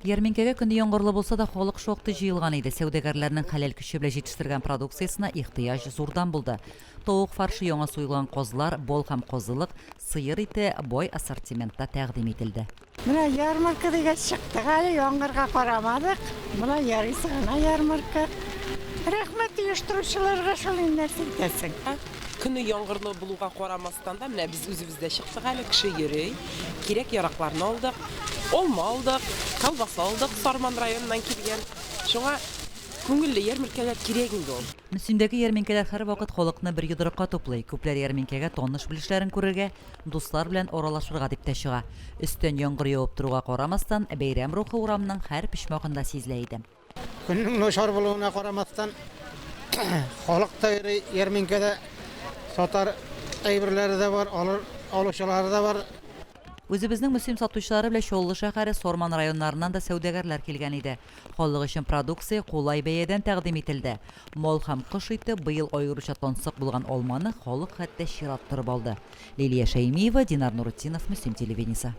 Ярминкәгә көне яңгырлы булса да, халык шактый җыелган иде. Сәүдәгәрләрнең хәләл көче белән җитештергән продукциясенә ихтыяҗ зурдан булды. Тавык фаршы, яңа суелган казлар, бал һәм казылык, сыер ите бай ассортиментта тәкъдим ителде. Менә ярмарка дигәч чыктык әле, яңгырга карамадык. Болай ярыйсы гына ярмарка. Рәхмәт оештыручыларга шул инде, нәрсә әйтәсең. Көне яңгырлы булуга карамастан да, менә без үзебез дә чыктык әле, кеше йөри. Кирәк-яракларны алдык. Алма алдык, колбаса алдык, Сарман районыннан килгән. Шуңа күңелле ярминкәләр кирәк инде ул. Мөслимдәге ярминкәләр һәрвакыт халыкны бер йодрыкка туплый. Күпләр ярминкәгә таныш-белешләрен күрергә, дуслар белән аралашырга дип тә чыга. Өстән яңгыр явып торуга карамастан, бәйрәм рухы урамның һәр почмагында сизелә иде. Көннең начар булуына карамастан, халык та йөри ярминкәдә. Сатар әйберләре дә бар, алыр, алучылары да бар. Үзебезнең Мөслим сатучылары белән Чаллы шәһәре, Сарман районнарыннан да сәүдәгәрләр килгән иде. Халык өчен продукция кулай бәядән тәкъдим ителде. Мал һәм кош ите, быел аеруча тансык булган алманы халык хәтта чират торып алды. Лилия Шәймиева, Динар Нуретдинов, Мөслим телевидениесе.